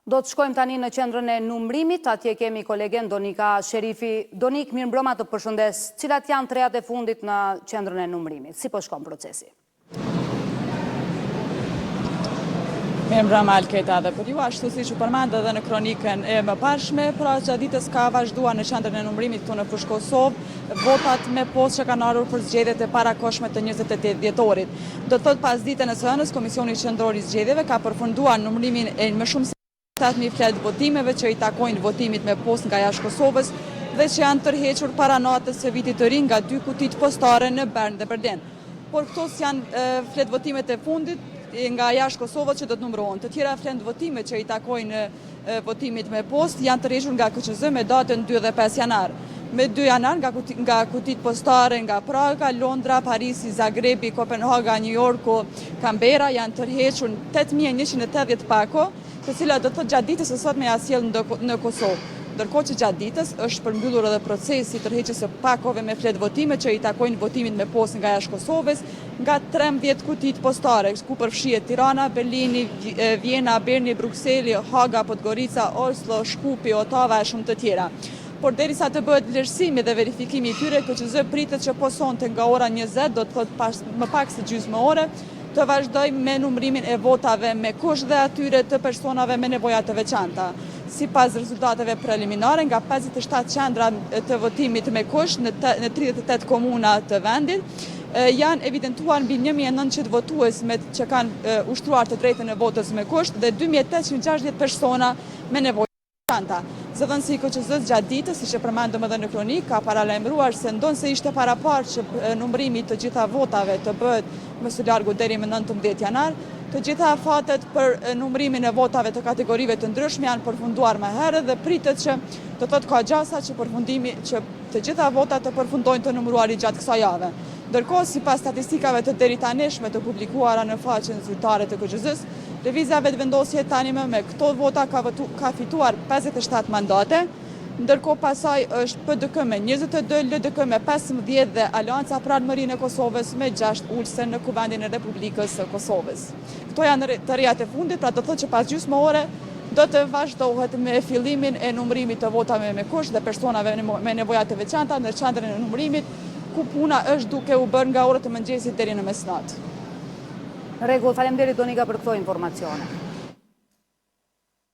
Do të shkojmë tani në qendrën e numërimit, atje kemi kolegen Donika Sherifi. Donikë, mirëmbrëma të përshëndes. Cilat janë të rejat e fundit në qendrën e numërimit? Si po shkon procesi? Mirëmbrëma Alketa dhe për ju, ashtu siç u përmend edhe në kronikën e mëparshme, pra gjatë ditës ka vazhduar në qendrën e numërimit këtu në Fushë Kosovë, votat me postë që kanë ardhur për zgjedhjet e parakohshme të 28 dhjetorit. Do të thotë pasditen e së hënës, Komisioni Qendror i Zgjedhjeve ka përfunduar numërimin e më shumë se 7000 fletëvotimeve që i takojnë votimit me postë nga jashtë Kosovës dhe që janë tërhequr para natës së vitit të ri nga dy kutitë postare në Bern dhe Berlin. Por këto s'janë fletëvotimet e fundit nga jashtë Kosovës që do të numërohen. Të tjera fletëvotime që i takojnë votimit me postë janë tërhequr nga KQZ me datën 2 dhe 5 janar. Me 2 janar nga, nga kutitë postare nga Praga, Londra, Parisi, Zagrebi, Kopenhaga, New Yorku, Canberra janë tërhequr 8180 pako, të cilat do të thotë gjatë ditës së sotme janë sjellë në Kosovë. Ndërkohë që gjatë ditës është përmbyllur edhe procesi i tërheqjes së pakove me fletëvotime që i takojnë votimit me postë nga jashtë Kosovës, nga 13 kutitë postare, ku përfshihet Tirana, Berlini, Vjena, Berni, Brukseli, Haga, Podgorica, Oslo, Shkupi, Otava e shumë të tjera. Por derisa të bëhet vlerësimi dhe verifikimi i tyre, KQZ pritet që po sonte nga ora 20, do të thotë pas më pak se gjysmë ore, të vazhdojë me numërimin e votave me kusht dhe atyre të personave me nevoja të veçanta. Sipas rezultateve preliminare, nga 57 qendra të votimit me kusht në 38 komuna të vendit, janë evidentuar mbi 1900 votues me që kanë ushtruar të drejtën e votës me kusht dhe 2860 persona me nevoja të veçanta. Zëdhënësi i KQZ-së gjatë ditës, siç e përmendëm edhe në kronikë, ka paralajmëruar se ndonëse ishte paraparë që numërimi i të gjitha votave të bëhet më së largu deri më 19 janar, të gjitha afatet për numërimin e votave të kategorive të ndryshme janë përfunduar më herët dhe pritet që do të thotë ka gjasa që përfundimi që të gjitha votat të përfundojnë të numëruari gjatë kësaj jave. Ndërkohë, sipas statistikave të deritanishme të publikuara në faqen zyrtare të KQZ-së, Lëvizja Vetëvendosje tani më me këto vota ka, votu, ka fituar 57 mandate, ndërkohë pas saj është PDK me 22, LDK me 15 dhe Aleanca për Ardhmërinë e Kosovës me 6 ulëse në Kuvendin e Republikës së Kosovës. Këto janë të rejat e fundit, pra do të thotë që pas gjysmë ore do të vazhdohet me fillimin e numërimit të votave me kusht dhe personave me nevoja të veçanta në qendrën e numërimit, ku puna është duke u bërë nga orët e mëngjesit deri në mesnatë. Në rregull, faleminderit Donika për këto informacione.